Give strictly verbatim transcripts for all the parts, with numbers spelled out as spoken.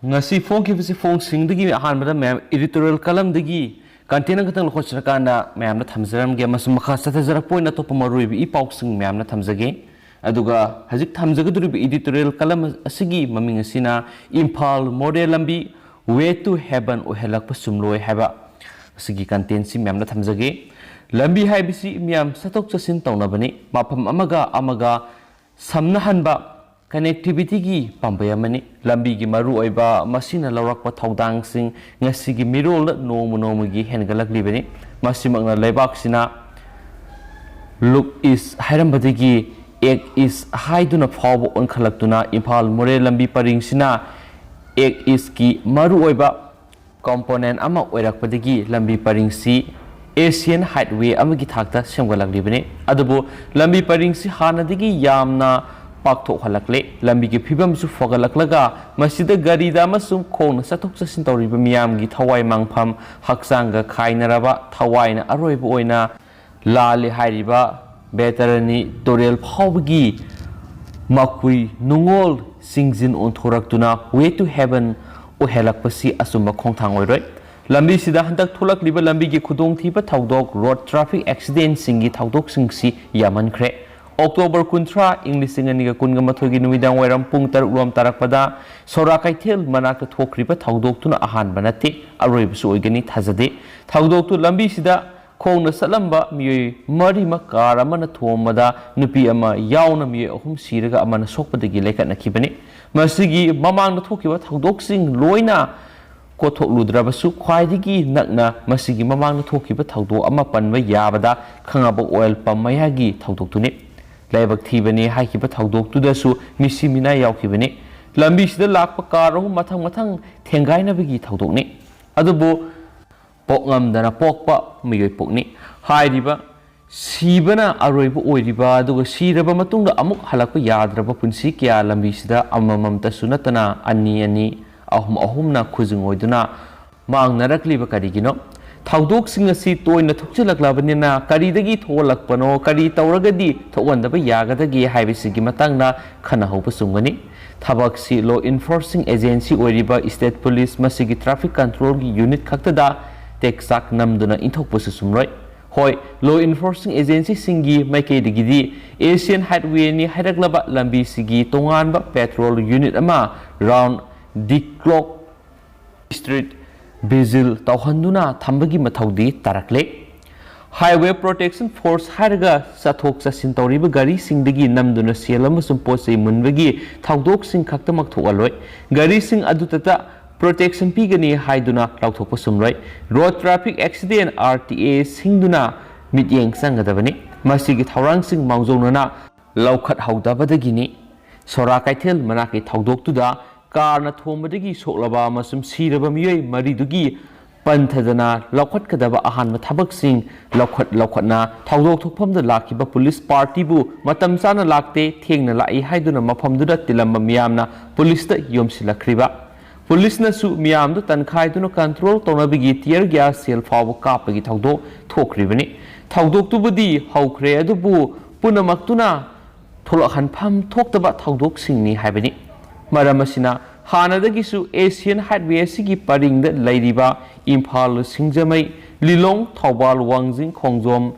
ꯉꯁꯤ ꯐꯣꯡꯈꯤꯕꯁꯤ ꯐꯣꯡꯁꯤꯡꯗꯒꯤ ꯑꯍꯥꯟꯕꯗ ꯃꯌꯥꯝ editorial columnꯗꯒꯤ content ꯑꯃꯈꯛꯇꯪ ꯂꯧꯈꯠꯆꯔꯀꯥꯟꯗ ꯃꯌꯥꯝꯗ ꯊꯝꯖꯔꯝꯒꯦ꯫ ꯑꯃꯁꯨꯡ ꯃꯈꯥ ꯆꯠꯊꯖꯔꯛꯄ ꯑꯣꯏꯅ ꯑꯇꯣꯞꯄ ꯃꯔꯨꯑꯣꯏꯕ ꯏ ꯄꯥꯎꯁꯤꯡ ꯃꯌꯥꯝꯅ ꯊꯝꯖꯒꯦ꯫ ꯑꯗꯨꯒ ꯍꯧꯖꯤꯛ ꯊꯝꯖꯒꯗꯧꯔꯤꯕ editorial column ꯑꯁꯤꯒꯤ ꯃꯃꯤꯡ ꯑꯁꯤꯅ ꯏꯝꯐꯥꯜ ꯃꯣꯔꯦ ꯂꯝꯕꯤ Way to Heaven ꯑꯣꯏꯍꯜꯂꯛꯄ ꯆꯨꯝꯂꯣꯏ ꯍꯥꯏꯕ ꯑꯁꯤꯒꯤ contentꯁꯤ ꯃꯌꯥꯝꯅ ꯊꯝꯖꯒꯦ꯫ ꯂꯝꯕꯤ ꯍꯥꯏꯕꯁꯤ ꯃꯤꯌꯥꯝ ꯆꯠꯊꯣꯛ ꯆꯠꯁꯤꯟ ꯇꯧꯅꯕꯅꯤ꯫ ꯃꯐꯝ ꯑꯃꯒ ꯑꯃꯒ ꯁꯝꯅꯍꯟꯕ connectivityꯒꯤ ꯄꯥꯝꯕꯩ ꯑꯃꯅꯤ꯫ ꯂꯝꯕꯤꯒꯤ ꯃꯔꯨꯑꯣꯏꯕ ꯃꯁꯤꯅ ꯂꯧꯔꯛꯄ ꯊꯧꯗꯥꯡꯁꯤꯡ ꯉꯁꯤꯒꯤ ꯃꯤꯔꯣꯜꯗ ꯅꯣꯡꯃ ꯅꯣꯡꯃꯒꯤ ꯍꯦꯟꯒꯠꯂꯛꯂꯤꯕꯅꯤ꯫ ꯃꯁꯤꯃꯛꯅ ꯂꯩꯕꯥꯛꯁꯤꯅ look east ꯍꯥꯏꯔꯝꯕꯗꯒꯤ act east ꯍꯥꯏꯗꯨꯅ ꯐꯥꯎꯕ ꯑꯣꯟꯈꯠꯂꯛꯇꯨꯅ ꯏꯝꯐꯥꯜ ꯃꯣꯔꯦ ꯂꯝꯕꯤ ꯄꯔꯤꯡꯁꯤꯅ act eastꯀꯤ ꯃꯔꯨꯑꯣꯏꯕ component ꯑꯃ ꯑꯣꯏꯔꯛꯄꯗꯒꯤ ꯂꯝꯕꯤ ꯄꯔꯤꯡꯁꯤ Asian highway ꯑꯃꯒꯤ ꯊꯥꯛꯇ ꯁꯦꯝꯒꯠꯂꯛꯂꯤꯕꯅꯤ꯫ ꯑꯗꯨꯕꯨ ꯂꯝꯕꯤ ꯄꯔꯤꯡꯁꯤ ꯍꯥꯟꯅꯗꯒꯤ ꯌꯥꯝꯅ ꯄꯥꯛꯊꯣꯛꯍꯜꯂꯛꯂꯦ꯫ ꯂꯝꯕꯤꯒꯤ ꯐꯤꯕꯝꯁꯨ ꯐꯒꯠꯂꯛꯂꯒ ꯃꯁꯤꯗ ꯒꯥꯔꯤꯗ ꯑꯃꯁꯨꯡ ꯈꯣꯡꯅ ꯆꯠꯊꯣꯛ ꯆꯠꯁꯤꯟ ꯇꯧꯔꯤꯕ ꯃꯤꯌꯥꯝꯒꯤ ꯊꯋꯥꯏ ꯃꯥꯡꯐꯝ, ꯍꯛꯆꯥꯡꯒ ꯈꯥꯏꯅꯔꯕ ꯊꯋꯥꯏꯅ ꯑꯔꯣꯏꯕ ꯑꯣꯏꯅ ꯂꯥꯜꯂꯦ ꯍꯥꯏꯔꯤꯕ ꯕꯦꯇꯔꯅꯤ ꯇꯨꯔꯦꯜ ꯐꯥꯎꯕꯒꯤ ꯃꯈꯨꯏ ꯅꯨꯡꯉꯣꯜ ꯆꯤꯡꯖꯤꯟ ꯑꯣꯟꯊꯣꯔꯛꯇꯨꯅ Way to Heaven ꯑꯣꯏꯍꯜꯂꯛꯄꯁꯤ ꯑꯆꯨꯝꯕ ꯈꯣꯡꯊꯥꯡ ꯑꯣꯏꯔꯣꯏ꯫ ꯂꯝꯕꯤꯁꯤꯗ ꯍꯟꯗꯛ ꯊꯣꯛꯂꯛꯂꯤꯕ ꯂꯝꯕꯤꯒꯤ ꯈꯨꯗꯣꯡꯊꯤꯕ ꯊꯧꯗꯣꯛ, road traffic accidentꯁꯤꯡꯒꯤ ꯊꯧꯗꯣꯛꯁꯤꯡꯁꯤ ꯌꯥꯝꯃꯟꯈ꯭ꯔꯦ꯫ ꯑꯣꯛꯇꯣꯕꯔ ꯀꯨꯟꯊ꯭ꯔꯥ, ꯏꯪ ꯂꯤꯁꯤꯡ ꯑꯅꯤꯒ ꯀꯨꯟꯒ ꯃꯥꯊꯣꯏꯒꯤ ꯅꯨꯃꯤꯗꯥꯡ ꯋꯥꯏꯔꯝ ꯄꯨꯡ ꯇꯔꯨꯛ ꯂꯣꯝ ꯇꯥꯔꯛꯄꯗ ꯁꯣꯔꯥ ꯀꯩꯊꯦꯜ ꯃꯅꯥꯛꯇ ꯊꯣꯛꯈ꯭ꯔꯤꯕ ꯊꯧꯗꯣꯛꯇꯨꯅ ꯑꯍꯥꯟꯕ ꯅꯠꯇꯦ, ꯑꯔꯣꯏꯕꯁꯨ ꯑꯣꯏꯒꯅꯤ ꯊꯥꯖꯗꯦ꯫ ꯊꯧꯗꯣꯛꯇꯨ ꯂꯝꯕꯤꯁꯤꯗ ꯈꯣꯡꯅ ꯆꯠꯂꯝꯕ ꯃꯤꯑꯣꯏ ꯃꯔꯤꯃꯛ ꯀꯥꯔ ꯑꯃꯅ ꯊꯣꯝꯕꯗ ꯅꯨꯄꯤ ꯑꯃ ꯌꯥꯎꯅ ꯃꯤꯑꯣꯏ ꯑꯍꯨꯝ ꯁꯤꯔꯒ ꯑꯃꯅ ꯁꯣꯛꯄꯗꯒꯤ ꯂꯩꯈꯠꯅꯈꯤꯕꯅꯤ꯫ ꯃꯁꯤꯒꯤ ꯃꯃꯥꯡꯗ ꯊꯣꯛꯈꯤꯕ ꯊꯧꯗꯣꯛꯁꯤꯡ ꯂꯣꯏꯅ ꯀꯣꯊꯣꯛꯂꯨꯗ꯭ꯔꯕꯁꯨ ꯈ꯭ꯋꯥꯏꯗꯒꯤ ꯅꯛꯅ ꯃꯁꯤꯒꯤ ꯃꯃꯥꯡꯗ ꯊꯣꯛꯈꯤꯕ ꯊꯧꯗꯣꯛ ꯑꯃ ꯄꯟꯕ ꯌꯥꯕꯗ ꯈꯥꯉꯕꯣꯛ oil pump ꯃꯌꯥꯒꯤ ꯊꯧꯗꯣꯛꯇꯨꯅꯤ꯫ ꯂꯥꯏꯕꯛ ꯊꯤꯕꯅꯤ ꯍꯥꯏꯈꯤꯕ ꯊꯧꯗꯣꯛꯇꯨꯗꯁꯨ ꯃꯤꯁꯤ ꯃꯤꯅꯥ ꯌꯥꯎꯈꯤꯕꯅꯤ꯫ ꯂꯝꯕꯤꯁꯤꯗ ꯂꯥꯛꯄ ꯀꯥꯔ ꯑꯍꯨꯝ ꯃꯊꯪ ꯃꯊꯪ ꯊꯦꯡꯒꯥꯏꯅꯕꯒꯤ ꯊꯧꯗꯣꯛꯅꯤ꯫ ꯑꯗꯨꯕꯨ ꯄꯣꯛꯉꯝꯗꯅ ꯄꯣꯛꯄ ꯃꯤꯑꯣꯏ ꯄꯣꯛꯅꯤ꯫ ꯍꯥꯏꯔꯤꯕ ꯁꯤꯕꯅ ꯑꯔꯣꯏꯕ ꯑꯣꯏꯔꯤꯕ ꯑꯗꯨꯒ ꯁꯤꯔꯕ ꯃꯇꯨꯡꯗ ꯑꯃꯨꯛ ꯍꯜꯂꯛꯄ ꯌꯥꯗ꯭ꯔꯕ ꯄꯨꯟꯁꯤ ꯀꯌꯥ ꯂꯝꯕꯤꯁꯤꯗ ꯑꯃꯃꯝꯇꯁꯨ ꯅꯠꯇꯅ ꯑꯅꯤ ꯑꯅꯤ, ꯑꯍꯨꯝ ꯑꯍꯨꯝꯅ ꯈꯨꯖꯤꯡ ꯑꯣꯏꯗꯨꯅ ꯃꯥꯡꯅꯔꯛꯂꯤꯕ ꯀꯔꯤꯒꯤꯅꯣ? ꯊꯧꯗꯣꯛꯁꯤꯡ ꯑꯁꯤ ꯇꯣꯏꯅ ꯊꯣꯛꯆꯤꯜꯂꯛꯂꯕꯅꯤꯅ ꯀꯔꯤꯗꯒꯤ ꯊꯣꯛꯍꯜꯂꯛꯄꯅꯣ, ꯀꯔꯤ ꯇꯧꯔꯒꯗꯤ ꯊꯣꯛꯍꯟꯗꯕ ꯌꯥꯒꯗꯒꯦ ꯍꯥꯏꯕꯁꯤꯒꯤ ꯃꯇꯥꯡꯗ ꯈꯟꯅꯍꯧꯕ ꯆꯨꯝꯒꯅꯤ꯫ ꯊꯕꯛꯁꯤ law enforcing agency ꯑꯣꯏꯔꯤꯕ state police, ꯃꯁꯤꯒꯤ traffic controlꯒꯤ unit ꯈꯛꯇꯗ ꯇꯦꯛꯆꯥꯛ ꯅꯝꯗꯨꯅ ꯏꯟꯊꯣꯛꯄꯁꯨ ꯆꯨꯝꯂꯣꯏ꯫ ꯍꯣꯏ, law enforcing agencyꯁꯤꯡꯒꯤ ꯃꯥꯏꯀꯩꯗꯒꯤꯗꯤ Asian Highwayꯅꯤ ꯍꯥꯏꯔꯛꯂꯕ ꯂꯝꯕꯤꯁꯤꯒꯤ ꯇꯣꯉꯥꯟꯕ patrol unit ꯑꯃ round the clock street vigil ꯇꯧꯍꯟꯗꯨꯅ ꯊꯝꯕꯒꯤ ꯃꯊꯧꯗꯤ ꯇꯥꯔꯛꯂꯦ꯫ Highway Protection Force ꯍꯥꯏꯔꯒ ꯆꯠꯊꯣꯛ ꯆꯠꯁꯤꯟ ꯇꯧꯔꯤꯕ ꯒꯥꯔꯤꯁꯤꯡꯗꯒꯤ ꯅꯝꯗꯨꯅ ꯁꯦꯜ ꯑꯃꯁꯨꯡ ꯄꯣꯠ ꯆꯩ ꯃꯨꯟꯕꯒꯤ ꯊꯧꯗꯣꯛꯁꯤꯡ ꯈꯛꯇꯃꯛ ꯊꯣꯛꯍꯜꯂꯣꯏ꯫ ꯒꯥꯔꯤꯁꯤꯡ ꯑꯗꯨꯇꯇ protection ꯄꯤꯒꯅꯤ ꯍꯥꯏꯗꯨꯅ ꯂꯥꯎꯊꯣꯛꯄ ꯆꯨꯝꯂꯣꯏ꯫ Road Traffic Accident, RTA, ꯁꯤꯡꯗꯨꯅ ꯃꯤꯠꯌꯦꯡ ꯆꯪꯒꯗꯕꯅꯤ꯫ ꯃꯁꯤꯒꯤ ꯊꯧꯔꯥꯡꯁꯤꯡ ꯃꯥꯡꯖꯧꯅꯅ ꯂꯧꯈꯠꯍꯧꯗꯕꯗꯒꯤꯅꯤ꯫ ꯁꯣꯔꯥ ꯀꯩꯊꯦꯜ ꯃꯅꯥꯛꯀꯤ ꯊꯧꯗꯣꯛꯇꯨꯗ ꯀꯥꯔꯅ ꯊꯣꯝꯕꯗꯒꯤ ꯁꯣꯛꯂꯕ ꯑꯃꯁꯨꯡ ꯁꯤꯔꯕ ꯃꯤꯑꯣꯏ ꯃꯔꯤꯗꯨꯒꯤ ꯄꯟꯊꯗꯅ ꯂꯧꯈꯠꯀꯗꯕ ꯑꯍꯥꯟꯕ ꯊꯕꯛꯁꯤꯡ ꯂꯧꯈꯠ ꯂꯧꯈꯠꯅ ꯊꯧꯗꯣꯛ ꯊꯣꯛꯐꯝꯗ ꯂꯥꯛꯈꯤꯕ ꯄꯨꯂꯤꯁ ꯄꯥꯔꯇꯤꯕꯨ ꯃꯇꯝ ꯆꯥꯅ ꯂꯥꯛꯇꯦ, ꯊꯦꯡꯅ ꯂꯥꯛꯏ ꯍꯥꯏꯗꯨꯅ ꯃꯐꯝꯗꯨꯗ ꯇꯤꯜꯂꯝꯕ ꯃꯤꯌꯥꯝꯅ ꯄꯨꯂꯤꯁꯇ ꯌꯣꯝꯁꯤꯜꯂꯛꯈ꯭ꯔꯤꯕ꯫ ꯄꯨꯂꯤꯁꯅꯁꯨ ꯃꯤꯌꯥꯝꯗꯨ ꯇꯟꯈꯥꯏꯗꯨꯅ control ꯇꯧꯅꯕꯒꯤ tear gas shell ꯐꯥꯎꯕ ꯀꯥꯞꯄꯒꯤ ꯊꯧꯗꯣꯛ ꯊꯣꯛꯈ꯭ꯔꯤꯕꯅꯤ꯫ ꯊꯧꯗꯣꯛꯇꯨꯕꯨꯗꯤ ꯍꯧꯈ꯭ꯔꯦ, ꯑꯗꯨꯕꯨ ꯄꯨꯝꯅꯃꯛꯇꯨꯅ ꯊꯣꯛꯂꯛꯍꯟꯐꯝ ꯊꯣꯛꯇꯕ ꯊꯧꯗꯣꯛꯁꯤꯡꯅꯤ ꯍꯥꯏꯕꯅꯤ꯫ ꯃꯔꯝ ꯑꯁꯤꯅ ꯍꯥꯟꯅꯗꯒꯤꯁꯨ Asian Highway ꯑꯁꯤꯒꯤ ꯄꯔꯤꯡꯗ ꯂꯩꯔꯤꯕ ꯏꯝꯐꯥꯜ, ꯁꯤꯡꯖꯃꯩ, ꯂꯤꯂꯣꯡ, ꯊꯧꯕꯥꯜ, ꯋꯥꯡꯖꯤꯡ, ꯈꯣꯡꯖꯣꯝ,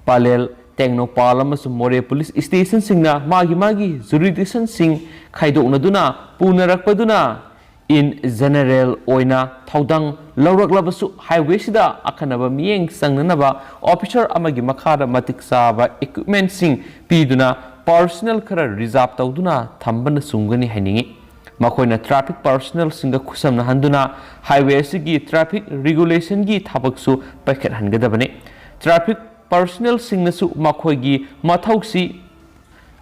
ꯄꯂꯦꯜ, ꯇꯦꯡꯅꯧꯄꯜ ꯑꯃꯁꯨꯡ ꯃꯣꯔꯦ ꯄꯨꯂꯤꯁ stationꯁꯤꯡꯅ ꯃꯥꯒꯤ ꯃꯥꯒꯤ jurisdictionꯁꯤꯡ ꯈꯥꯏꯗꯣꯛꯅꯗꯨꯅ ꯄꯨꯅꯔꯛꯄꯗꯨꯅ in general ꯑꯣꯏꯅ ꯊꯧꯗꯥꯡ ꯂꯧꯔꯛꯂꯕꯁꯨ, highwayꯁꯤꯗ ꯑꯈꯟꯅꯕ ꯃꯤꯠꯌꯦꯡ ꯆꯪꯅꯅꯕ officer ꯑꯃꯒꯤ ꯃꯈꯥꯗ ꯃꯇꯤꯛ ꯆꯥꯕ equipmentꯁꯤꯡ ꯄꯤꯗꯨꯅ personnel ꯈꯔ reserve ꯇꯧꯗꯨꯅ ꯊꯝꯕꯅ ꯆꯨꯝꯒꯅꯤ ꯍꯥꯏꯅꯤꯡꯏ꯫ ꯃꯈꯣꯏꯅ traffic personnelꯁꯤꯡꯒ ꯈꯨꯠꯁꯝꯅꯍꯟꯗꯨꯅ highway ꯑꯁꯤꯒꯤ traffic regulationꯒꯤ ꯊꯕꯛꯁꯨ ꯄꯥꯏꯈꯠꯍꯟꯒꯗꯕꯅꯤ꯫ Traffic personnelꯁꯤꯡꯅꯁꯨ ꯃꯈꯣꯏꯒꯤ ꯃꯊꯧꯁꯤ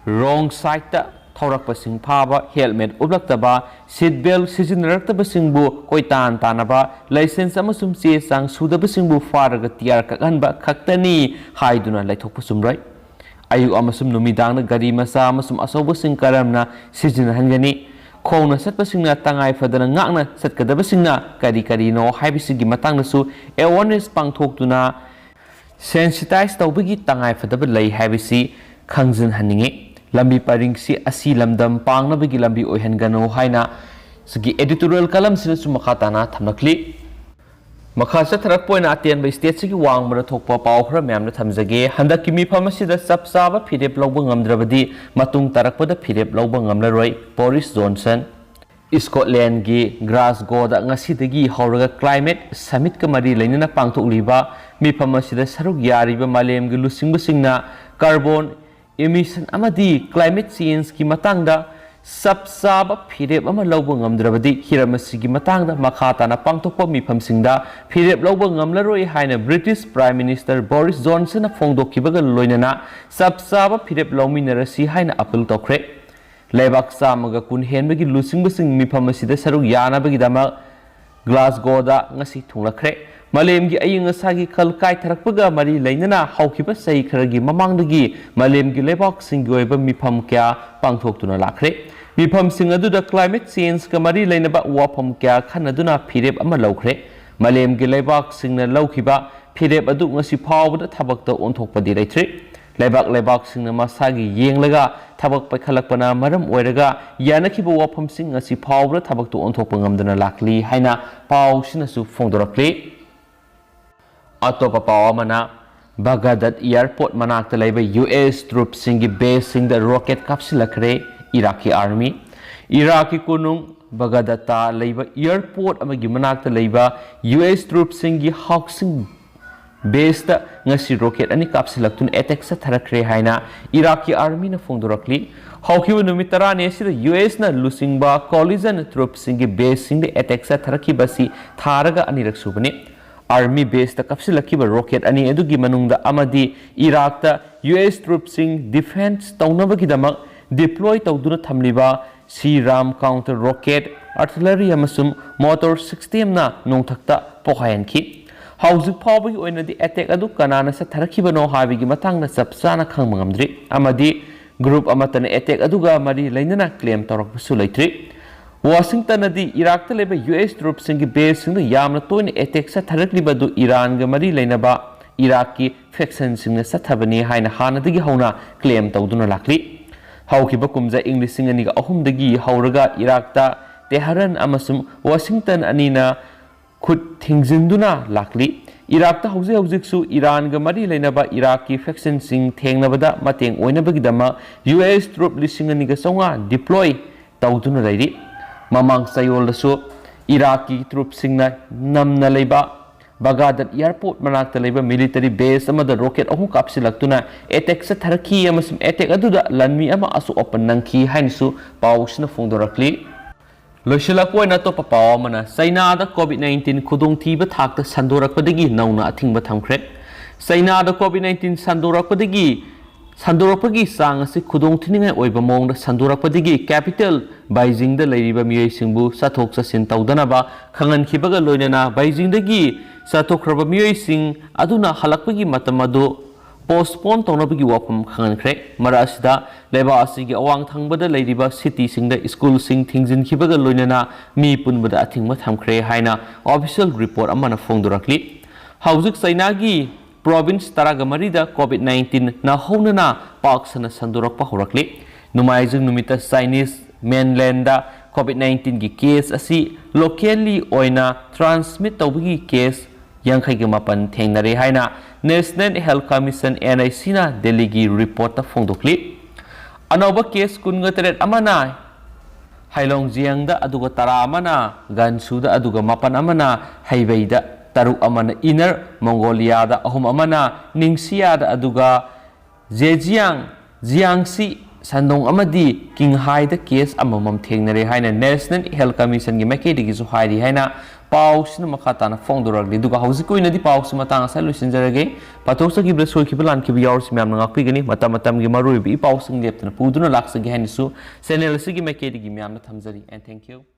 wrong sideꯇ ꯊꯧꯔꯛꯄꯁꯤꯡ ꯐꯥꯕ, helmet ꯎꯞꯂꯛꯇꯕ, seat belt ꯁꯤꯖꯤꯟꯅꯔꯛꯇꯕꯁꯤꯡꯕꯨ ꯀꯣꯏꯇꯥꯟ ꯇꯥꯟꯅꯕ, license ꯑꯃꯁꯨꯡ ꯆꯦ ꯆꯥꯡ ꯁꯨꯗꯕꯁꯤꯡꯕꯨ ꯐꯥꯔꯒ tear ꯀꯛꯍꯟꯕ ꯈꯛꯇꯅꯤ ꯍꯥꯏꯗꯨꯅ ꯂꯩꯊꯣꯛꯄ ꯆꯨꯝꯂꯣꯏ꯫ ꯑꯌꯨꯛ ꯑꯃꯁꯨꯡ ꯅꯨꯃꯤꯗꯥꯡꯗ ꯒꯥꯔꯤ ꯃꯆꯥ ꯑꯃꯁꯨꯡ ꯑꯆꯧꯕꯁꯤꯡ ꯀꯔꯝꯅ ꯁꯤꯖꯤꯟꯅꯍꯟꯒꯅꯤ? ꯈꯣꯡꯅ ꯆꯠꯄꯁꯤꯡꯅ ꯇꯉꯥꯏ ꯐꯗꯅ ꯉꯥꯛꯅ ꯆꯠꯀꯗꯕꯁꯤꯡꯅ ꯀꯔꯤ ꯀꯔꯤꯅꯣ ꯍꯥꯏꯕꯁꯤꯒꯤ ꯃꯇꯥꯡꯗꯁꯨ awareness ꯄꯥꯡꯊꯣꯛꯇꯨꯅ sensitize ꯇꯧꯕꯒꯤ ꯇꯉꯥꯏꯐꯗꯕ ꯂꯩ ꯍꯥꯏꯕꯁꯤ ꯈꯪꯖꯤꯟꯍꯟꯅꯤꯡꯏ꯫ ꯂꯝꯕꯤ ꯄꯔꯤꯡꯁꯤ ꯑꯁꯤ ꯂꯝꯗꯝ ꯄꯥꯡꯅꯕꯒꯤ ꯂꯝꯕꯤ ꯑꯣꯏꯍꯟꯒꯅꯨ ꯍꯥꯏꯅ ꯁꯤꯒꯤ editorial column ꯁꯤꯗꯁꯨ ꯃꯈꯥ ꯇꯥꯅ ꯊꯝꯂꯛꯂꯤ꯫ ꯃꯈꯥ ꯆꯠꯊꯔꯛꯄ ꯑꯣꯏꯅ ꯑꯇꯦꯟꯕ state ꯁꯤꯒꯤ ꯋꯥꯡꯃꯗ ꯊꯣꯛꯄ ꯄꯥꯎ ꯈꯔ ꯃꯌꯥꯝꯅ ꯊꯝꯖꯒꯦ꯫ ꯍꯟꯗꯛꯀꯤ ꯃꯤꯐꯝ ꯑꯁꯤꯗ ꯆꯞ ꯆꯥꯕ ꯐꯤꯔꯦꯞ ꯂꯧꯕ ꯉꯝꯗ꯭ꯔꯕꯗꯤ ꯃꯇꯨꯡ ꯇꯥꯔꯛꯄꯗ ꯐꯤꯔꯦꯞ ꯂꯧꯕ ꯉꯝꯂꯔꯣꯏ, ꯕꯣꯔꯤꯁ ꯖꯣꯟꯁꯟ꯫ ꯁ꯭ꯀꯣꯠꯂꯦꯟꯒꯤ ꯒ꯭ꯂꯥꯁꯒꯣꯗ ꯉꯁꯤꯗꯒꯤ ꯍꯧꯔꯒ climate summit ꯀ ꯃꯔꯤ ꯂꯩꯅꯅ ꯄꯥꯡꯊꯣꯛꯂꯤꯕ ꯃꯤꯐꯝ ꯑꯁꯤꯗ ꯁꯔꯨꯛ ꯌꯥꯔꯤꯕ ꯃꯥꯂꯦꯝꯒꯤ ꯂꯨꯆꯤꯡꯕꯁꯤꯡꯅ carbon emission ꯑꯃꯗꯤ climate change ꯀꯤ ꯃꯇꯥꯡꯗ ꯆꯞ ꯆꯥꯕ ꯐꯤꯔꯦꯞ ꯑꯃ ꯂꯧꯕ ꯉꯝꯗ꯭ꯔꯕꯗꯤ ꯍꯤꯔꯝ ꯑꯁꯤꯒꯤ ꯃꯇꯥꯡꯗ ꯃꯈꯥ ꯇꯥꯅ ꯄꯥꯡꯊꯣꯛꯄ ꯃꯤꯐꯝꯁꯤꯡꯗ ꯐꯤꯔꯦꯞ ꯂꯧꯕ ꯉꯝꯂꯔꯣꯏ ꯍꯥꯏꯅ British Prime Minister ꯕꯣꯔꯤꯁ ꯖꯣꯟꯁꯟꯅ ꯐꯣꯡꯗꯣꯛꯈꯤꯕꯒ ꯂꯣꯏꯅꯅ ꯆꯞ ꯆꯥꯕ ꯐꯤꯔꯦꯞ ꯂꯧꯃꯤꯟꯅꯔꯁꯤ ꯍꯥꯏꯅ appeal ꯇꯧꯈ꯭ꯔꯦ꯫ ꯂꯩꯕꯥꯛ ꯆꯥꯝꯃꯒ ꯀꯨꯟ ꯍꯦꯟꯕꯒꯤ ꯂꯨꯆꯤꯡꯕꯁꯤꯡ ꯃꯤꯐꯝ ꯑꯁꯤꯗ ꯁꯔꯨꯛ ꯌꯥꯅꯕꯒꯤꯗꯃꯛ ꯒ꯭ꯂꯥꯁꯒꯣꯗ ꯉꯁꯤ ꯊꯨꯡꯂꯈ꯭ꯔꯦ꯫ ꯃꯥꯂꯦꯝꯒꯤ ꯑꯏꯪ ꯑꯁꯥꯒꯤ ꯈꯜ ꯀꯥꯏꯊꯔꯛꯄꯒ ꯃꯔꯤ ꯂꯩꯅꯅ ꯍꯧꯈꯤꯕ ꯆꯍꯤ ꯈꯔꯒꯤ ꯃꯃꯥꯡꯗꯒꯤ ꯃꯥꯂꯦꯝꯒꯤ ꯂꯩꯕꯥꯛꯁꯤꯡꯒꯤ ꯑꯣꯏꯕ ꯃꯤꯐꯝ ꯀꯌꯥ ꯄꯥꯡꯊꯣꯛꯇꯨꯅ ꯂꯥꯛꯈ꯭ꯔꯦ꯫ ꯃꯤꯐꯝꯁꯤꯡ ꯑꯗꯨꯗ climate change ꯀ ꯃꯔꯤ ꯂꯩꯅꯕ ꯋꯥꯐꯝ ꯀꯌꯥ ꯈꯟꯅꯗꯨꯅ ꯐꯤꯔꯦꯞ ꯑꯃ ꯂꯧꯈ꯭ꯔꯦ꯫ ꯃꯥꯂꯦꯝꯒꯤ ꯂꯩꯕꯥꯛꯁꯤꯡꯅ ꯂꯧꯈꯤꯕ ꯐꯤꯔꯦꯞ ꯑꯗꯨ ꯉꯁꯤ ꯐꯥꯎꯕꯗ ꯊꯕꯛꯇ ꯑꯣꯟꯊꯣꯛꯄꯗꯤ ꯂꯩꯇ꯭ꯔꯤ꯫ ꯂꯩꯕꯥꯛ ꯂꯩꯕꯥꯛꯁꯤꯡꯅ ꯃꯁꯥꯒꯤ ꯌꯦꯡꯂꯒ ꯊꯕꯛ ꯄꯥꯏꯈꯠꯂꯛꯄꯅ ꯃꯔꯝ ꯑꯣꯏꯔꯒ ꯌꯥꯅꯈꯤꯕ ꯋꯥꯐꯝꯁꯤꯡ ꯉꯁꯤ ꯐꯥꯎꯕꯗ ꯊꯕꯛꯇ ꯑꯣꯟꯊꯣꯛꯄ ꯉꯝꯗꯅ ꯂꯥꯛꯂꯤ ꯍꯥꯏꯅ ꯄꯥꯎꯁꯤꯅꯁꯨ ꯐꯣꯡꯗꯣꯔꯛꯂꯤ꯫ ꯑꯇꯣꯞꯄ ꯄꯥꯎ ꯑꯃꯅ, ꯕꯒꯗꯠ airport ꯃꯅꯥꯛꯇ ꯂꯩꯕ ꯌꯨ ꯑꯦꯁ troops ꯁꯤꯡꯒꯤ base ꯁꯤꯡꯗ rocket ꯀꯥꯞꯁꯤꯜꯂꯛꯈ꯭ꯔꯦ ꯏꯔꯥꯛꯀꯤ army꯫ ꯏꯔꯥꯛꯀꯤ ꯀꯣꯅꯨꯡ ꯕꯒꯗꯠꯇ ꯂꯩꯕ airport ꯑꯃꯒꯤ ꯃꯅꯥꯛꯇ ꯂꯩꯕ ꯌꯨ ꯑꯦꯁ troops ꯁꯤꯡꯒꯤ housing base ꯇ ꯉꯁꯤ rocket ꯑꯅꯤ ꯀꯥꯞꯁꯤꯜꯂꯛꯇꯨꯅ attack ꯆꯠꯊꯔꯛꯈ꯭ꯔꯦ ꯍꯥꯏꯅ ꯏꯔꯥꯛꯀꯤ army ꯅ ꯐꯣꯡꯗꯣꯔꯛꯂꯤ꯫ ꯍꯧꯈꯤꯕ ꯅꯨꯃꯤꯠ ꯇꯔꯥꯅꯤ ꯑꯁꯤꯗ ꯌꯨ ꯑꯦꯁ ꯅ ꯂꯨꯆꯤꯡꯕ coalition troops ꯁꯤꯡꯒꯤ base ꯁꯤꯡꯗ attack ꯆꯠꯊꯔꯛꯈꯤꯕ ꯑꯁꯤ ꯊꯥꯔꯒ ꯑꯅꯤꯔꯛ ꯁꯨꯕꯅꯤ꯫ Army base ꯇ ꯀꯥꯞꯁꯤꯜꯂꯛꯈꯤꯕ rocket ꯑꯅꯤ ꯑꯗꯨꯒꯤ ꯃꯅꯨꯡꯗ ꯑꯃꯗꯤ ꯏꯔꯥꯛꯇ ꯌꯨ ꯑꯦꯁ troops ꯁꯤꯡ defence ꯇꯧꯅꯕꯒꯤꯗꯃꯛ deploy ꯇꯧꯗꯨꯅ ꯊꯝꯂꯤꯕ C RAM counter rocket, artillery ꯑꯃꯁꯨꯡ mortar system ꯅ ꯅꯣꯡꯊꯛꯇ ꯄꯣꯈꯥꯏꯍꯟꯈꯤ꯫ ꯍꯧꯖꯤꯛ ꯐꯥꯎꯕꯒꯤ ꯑꯣꯏꯅꯗꯤ attack ꯑꯗꯨ ꯀꯅꯥꯅ ꯆꯠꯊꯔꯛꯈꯤꯕꯅꯣ ꯍꯥꯏꯕꯒꯤ ꯃꯇꯥꯡꯗ ꯆꯞ ꯆꯥꯅ ꯈꯪꯕ ꯉꯝꯗ꯭ꯔꯤ, ꯑꯃꯗꯤ group ꯑꯃꯠꯇꯅ attack ꯑꯗꯨꯒ ꯃꯔꯤ ꯂꯩꯅꯅ claim ꯇꯧꯔꯛꯄꯁꯨ ꯂꯩꯇ꯭ꯔꯤ꯫ ꯋꯥꯁꯤꯡꯇꯟꯅꯗꯤ ꯏꯔꯥꯛꯇ ꯂꯩꯕ ꯌꯨ ꯑꯦꯁ troops ꯁꯤꯡꯒꯤ base ꯁꯤꯡꯗ ꯌꯥꯝꯅ ꯇꯣꯏꯅ attack ꯆꯠꯊꯔꯛꯂꯤꯕ ꯑꯗꯨ ꯏꯔꯥꯟꯒ ꯃꯔꯤ ꯂꯩꯅꯕ ꯏꯔꯥꯛꯀꯤ faction ꯁꯤꯡꯅ ꯆꯠꯊꯕꯅꯤ ꯍꯥꯏꯅ ꯍꯥꯟꯅꯗꯒꯤ ꯍꯧꯅ claim ꯇꯧꯗꯨꯅ ꯂꯥꯛꯂꯤ꯫ ꯍꯧꯈꯤꯕ ꯀꯨꯝꯖꯥ ꯏꯪ ꯂꯤꯁꯤꯡ ꯑꯅꯤꯒ ꯑꯍꯨꯝꯗꯒꯤ ꯍꯧꯔꯒ ꯏꯔꯥꯛꯇ ꯇꯦꯍꯔꯥꯟ ꯑꯃꯁꯨꯡ ꯋꯥꯁꯤꯡꯇꯟ ꯑꯅꯤꯅ ꯈꯨꯠ ꯊꯤꯡꯖꯤꯟꯗꯨꯅ ꯂꯥꯛꯂꯤ꯫ ꯏꯔꯥꯛꯇ ꯍꯧꯖꯤꯛ ꯍꯧꯖꯤꯛꯁꯨ ꯏꯔꯥꯟꯒ ꯃꯔꯤ ꯂꯩꯅꯕ ꯏꯔꯥꯛꯀꯤ ꯐꯦꯛꯁꯟꯁꯤꯡ ꯊꯦꯡꯅꯕꯗ ꯃꯇꯦꯡ ꯑꯣꯏꯅꯕꯒꯤꯗꯃꯛ ꯌꯨ ꯑꯦꯁ ꯇ꯭ꯔꯨꯞ ꯂꯤꯁꯤꯡ ꯑꯅꯤꯒ ꯆꯥꯝꯃꯉꯥ ꯗꯤꯄ꯭ꯂꯣꯏ ꯇꯧꯗꯨꯅ ꯂꯩꯔꯤ꯫ ꯃꯃꯥꯡ ꯆꯌꯣꯜꯗꯁꯨ ꯏꯔꯥꯛꯀꯤ ꯇ꯭ꯔꯨꯞꯁꯤꯡꯅ ꯅꯝꯅ ꯂꯩꯕ ꯕꯒꯗꯥꯗ ꯑꯦꯌꯔꯄꯣꯔꯠ ꯃꯅꯥꯛꯇ ꯂꯩꯕ ꯃꯤꯂꯤꯇꯔꯤ ꯕꯦꯁ ꯑꯃꯗ ꯔꯣꯀꯦꯠ ꯑꯍꯨꯝ ꯀꯥꯞꯁꯤꯜꯂꯛꯇꯨꯅ ꯑꯦꯇꯦꯛ ꯆꯠꯊꯔꯛꯈꯤ ꯑꯃꯁꯨꯡ ꯑꯦꯇꯦꯛ ꯑꯗꯨꯗ ꯂꯥꯟꯃꯤ ꯑꯃ ꯑꯁꯣꯛ ꯑꯄꯟ ꯅꯪꯈꯤ ꯍꯥꯏꯅꯁꯨ ꯄꯥꯎꯁꯤꯅ ꯐꯣꯡꯗꯣꯔꯛꯂꯤ꯫ ꯂꯣꯏꯁꯤꯜꯂꯛꯄ ꯑꯣꯏꯅ ꯑꯇꯣꯞꯄ ꯄꯥꯎ ꯑꯃꯅ, ꯆꯩꯅꯥꯗ ꯀꯣꯚꯤꯗ ꯅꯥꯏꯟꯇꯤꯟ ꯈꯨꯗꯣꯡꯊꯤꯕ ꯊꯥꯛꯇ ꯁꯟꯗꯣꯔꯛꯄꯗꯒꯤ ꯅꯧꯅ ꯑꯊꯤꯡꯕ ꯊꯝꯈ꯭ꯔꯦ꯫ ꯆꯩꯅꯥꯗ ꯀꯣꯚꯤꯗ ꯅꯥꯏꯟꯇꯤꯟ ꯁꯟꯗꯣꯔꯛꯄꯗꯒꯤ ꯁꯟꯗꯣꯔꯛꯄꯒꯤ ꯆꯥꯡ ꯑꯁꯤ ꯈꯨꯗꯣꯡꯊꯤꯅꯤꯡꯉꯥꯏ ꯑꯣꯏꯕ ꯃꯑꯣꯡꯗ ꯁꯟꯗꯣꯔꯛꯄꯗꯒꯤ ꯀꯦꯄꯤꯇꯦꯜ ꯕꯩꯖꯤꯡꯗ ꯂꯩꯔꯤꯕ ꯃꯤꯑꯣꯏꯁꯤꯡꯕꯨ ꯆꯠꯊꯣꯛ ꯆꯠꯁꯤꯟ ꯇꯧꯗꯅꯕ ꯈꯪꯍꯟꯈꯤꯕꯒ ꯂꯣꯏꯅꯅ ꯕꯩꯖꯤꯡꯗꯒꯤ ꯆꯠꯊꯣꯛꯈ꯭ꯔꯕ ꯃꯤꯑꯣꯏꯁꯤꯡ ꯑꯗꯨꯅ ꯍꯜꯂꯛꯄꯒꯤ ꯃꯇꯝ ꯑꯗꯨ ꯄꯣꯁꯄꯣꯟ ꯇꯧꯅꯕꯒꯤ ꯋꯥꯐꯝ ꯈꯪꯍꯟꯈ꯭ꯔꯦ꯫ ꯃꯔꯛ ꯑꯁꯤꯗ ꯂꯩꯕꯥꯛ ꯑꯁꯤꯒꯤ ꯑꯋꯥꯡ ꯊꯪꯕꯗ ꯂꯩꯔꯤꯕ ꯁꯤꯇꯤꯁꯤꯡꯗ ꯁ꯭ꯀꯨꯜꯁꯤꯡ ꯊꯤꯡꯖꯤꯟꯈꯤꯕꯒ ꯂꯣꯏꯅꯅ ꯃꯤ ꯄꯨꯟꯕꯗ ꯑꯊꯤꯡꯕ ꯊꯝꯈ꯭ꯔꯦ ꯍꯥꯏꯅ ꯑꯣꯐꯤꯁꯤꯌꯦꯜ ꯔꯤꯄꯣꯔꯠ ꯑꯃꯅ ꯐꯣꯡꯗꯣꯔꯛꯂꯤ꯫ ꯍꯧꯖꯤꯛ ꯆꯩꯅꯥꯒꯤ ꯄ꯭ꯔꯣꯚꯤꯟꯁ ꯇꯔꯥꯒ ꯃꯔꯤꯗ ꯀꯣꯚꯤꯗ ꯅꯥꯏꯟꯇꯤꯟ ꯅꯧꯍꯧꯅꯅ ꯄꯥꯛ ꯁꯟꯅ ꯁꯟꯗꯣꯔꯛꯄ ꯍꯧꯔꯛꯂꯤ꯫ ꯅꯣꯡꯃꯥꯏꯖꯤꯡ ꯅꯨꯃꯤꯠꯇ ꯆꯥꯏꯅꯤꯁ ꯃꯦꯟꯂꯦꯟꯗ ꯀꯣꯚꯤꯗ ꯅꯥꯏꯟꯇꯤꯟꯒꯤ ꯀꯦꯁ ꯑꯁꯤ ꯂꯣꯀꯦꯜꯂꯤ ꯑꯣꯏꯅ ꯇ꯭ꯔꯥꯟꯁꯃꯤꯠ ꯇꯧꯕꯒꯤ ꯀꯦꯁ ꯌꯥꯡꯈꯩꯒ ꯃꯥꯄꯟ ꯊꯦꯡꯅꯔꯦ ꯍꯥꯏꯅ ꯅꯦꯁꯅꯦꯜ ꯍꯦꯜꯊ ꯀꯃꯤꯁꯟ, ꯑꯦꯟ ꯑꯥꯏ ꯁꯤꯅ ꯗꯦꯜꯂꯤꯒꯤ ꯔꯤꯄꯣꯔꯠꯇ ꯐꯣꯡꯗꯣꯛꯂꯤ꯫ ꯑꯅꯧꯕ ꯀꯦꯁ ꯀꯨꯟꯒ ꯇꯔꯦꯠ ꯑꯃꯅ ꯍꯥꯏꯂꯣꯡꯖꯤꯌꯥꯡꯗ, ꯑꯗꯨꯒ ꯇꯔꯥ ꯑꯃꯅ ꯒꯥꯟꯁꯨꯗ, ꯑꯗꯨꯒ ꯃꯥꯄꯟ ꯑꯃꯅ ꯍꯩꯕꯩꯗ, ꯇꯔꯨꯛ ꯑꯃꯅ ꯏꯅꯔ ꯃꯣꯡꯒꯣꯂꯤꯌꯥꯗ, ꯑꯍꯨꯝ ꯑꯃꯅ ꯅꯤꯡꯁꯤꯌꯥꯗ, ꯑꯗꯨꯒ ꯖꯦꯖꯤꯌꯥꯡ, ꯖꯤꯌꯥꯡꯁꯤ ꯁꯟꯗꯣꯡ ꯑꯃꯗꯤ ꯀꯤꯡꯍꯥꯏꯗ ꯀꯦꯁ ꯑꯃꯃꯝ ꯊꯦꯡꯅꯔꯦ ꯍꯥꯏꯅ ꯅꯦꯁꯅꯦꯜ ꯍꯦꯜꯊ ꯀꯃꯤꯁꯟꯒꯤ ꯃꯥꯏꯀꯩꯗꯒꯤꯁꯨ ꯍꯥꯏꯔꯤ ꯍꯥꯏꯅ ꯄꯥꯎꯁꯤꯅ ꯃꯈꯥ ꯇꯥꯅ ꯐꯣꯡꯗꯣꯔꯛꯂꯤ꯫ ꯑꯗꯨꯒ ꯍꯧꯖꯤꯛꯀꯤ ꯑꯣꯏꯅꯗꯤ ꯄꯥꯎꯁꯤ ꯃꯇꯥꯡ ꯑꯁꯤꯗ ꯂꯣꯏꯁꯤꯟꯖꯔꯒꯦ꯫ ꯄꯥꯊꯣꯛꯆꯈꯤꯕꯗ ꯁꯣꯏꯈꯤꯕ ꯂꯥꯟꯈꯤꯕ ꯌꯥꯎꯔꯁꯨ ꯃꯌꯥꯝꯅ ꯉꯥꯛꯄꯤꯒꯅꯤ꯫ ꯃꯇꯝ ꯃꯇꯝꯒꯤ ꯃꯔꯨꯑꯣꯏꯕ ꯏ ꯄꯥꯎꯁꯤꯡ ꯂꯦꯞꯇꯅ ꯄꯨꯗꯨꯅ ꯂꯥꯛꯆꯒꯦ ꯍꯥꯏꯅꯁꯨ ꯆꯦꯅꯦꯜ ꯑꯁꯤꯒꯤ ꯃꯥꯏꯀꯩꯗꯒꯤ ꯃꯌꯥꯝꯅ ꯊꯝꯖꯔꯤ꯫ And thank you.